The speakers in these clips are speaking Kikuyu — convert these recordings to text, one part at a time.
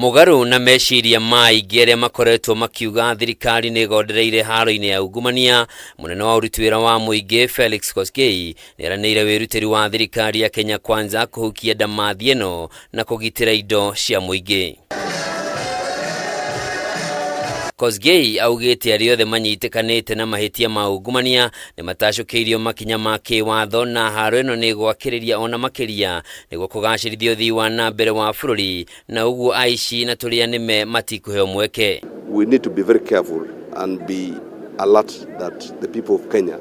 Mũgarũ na meciria ma aingĩ arĩa makoretwo makiuga thirikari nĩ ĩgondereire haro-inĩ ya ungumania, mũnene wa ũruti wĩra wa mũingĩ Felix Koskei nĩeranĩire wĩrutĩri wa thirikari ya Kenya Kwanza kũhukia ndamathi ĩno na kũgitĩra indo cia mũingĩ. Kosgei augĩte arĩa othe manyitĩkanĩte na mahĩtia ma ungumania nĩ matacũkĩirio makinya ma kĩwatho na haro ĩno nĩ ĩgwakĩrĩria ona makĩria nĩguo kũgacĩrithia ũthii wa na mbere wa bũrũri na ũguo aici na tũrĩa nĩme matikũheo mweke. We need to be very careful and be alert that the people of Kenya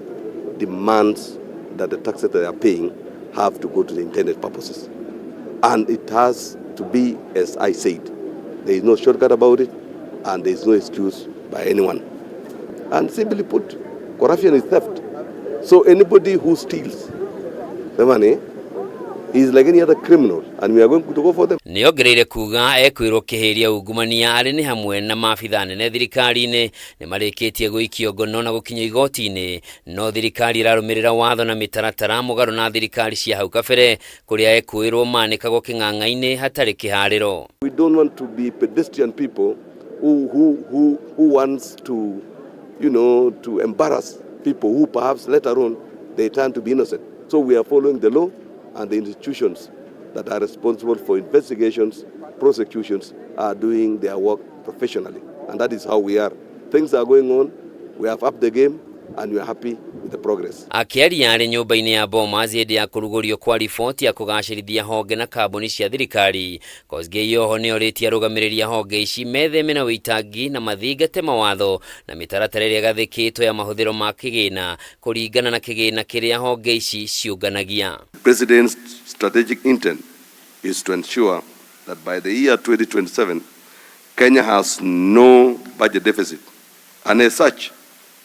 demands that the taxes they are paying have to go to the intended purposes. And it has to be as I said. There is no shortcut about it and there is no excuse by anyone. And simply put, corruption is theft. So anybody who steals the money is like any other criminal and we are going to go for them. Nĩongereire kuga ekwĩrwo kĩhĩria ungumania arĩ nĩ hamwe na maabitha anene thirikari-inĩ nĩ marĩkĩtie gũikio ngono na gũkinyio igoti-inĩ, no thirikari ĩrarũmĩrĩra watho na mĩtaratara mũgarũ na thirikari cia hau kabere kũrĩa ekwĩrwo manĩkagwo kĩng'ang'a-inĩ hatarĩ kĩharĩro. We don't want to be pedestrian people who wants to embarrass people who perhaps later on they turn to be innocent. So we are following the law and the institutions that are responsible for investigations, prosecutions are doing their work professionally. And that is how we are. Things are going on, we have upped the game and we are happy with the progress. Akĩaria arĩ nyũmba-inĩ ya Bomas hĩndĩ ya kũrugũrio kwa riboti ya kũgacĩrithia honge na kambuni cia thirikari, Kosgei oho nĩorĩtie arũgamĩrĩri a honge ici metheme na wĩitangi na mathingate mawatho na mĩtaratara ĩrĩa ĩgathĩkĩtwo ya mahũthĩro ma kĩgĩna kũringana na kĩgĩna kĩrĩa honge ici ciũnganagia. President's strategic intent is to ensure that by the year 2027, Kenya has no budget deficit, and as such,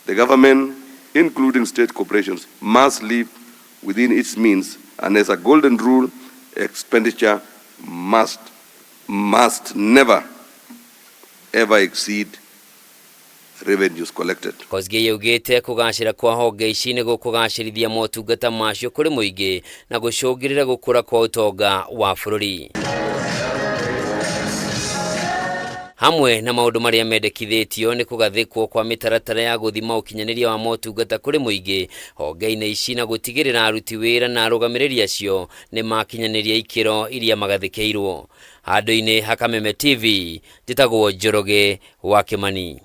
the government, including state corporations, must live within its means, and as a golden rule, expenditure must never ever exceed revenues collected. Kosgei augĩte kũgacĩra kwa honge ici nĩ gũkũgacĩrithia motungata macio kũrĩ mũingĩ na gũcũngĩrĩra gũkũra kwa ũtonga wa bũrũri. Hamwe na maũndũ marĩa mendekithĩtio nĩ kũgathĩkwo kwa mĩtaratara ya gũthima ũkinyanĩria wa motungata kũrĩ mũingĩ honge-inĩ ici na gũtigĩrĩra aruti wĩra na arũgamĩrĩri acio nĩ makinyanĩria ikĩro iria magathĩkĩirwo. Handũ-inĩ ha Kameme TV, njĩtagwo Njoroge wa Kĩmani.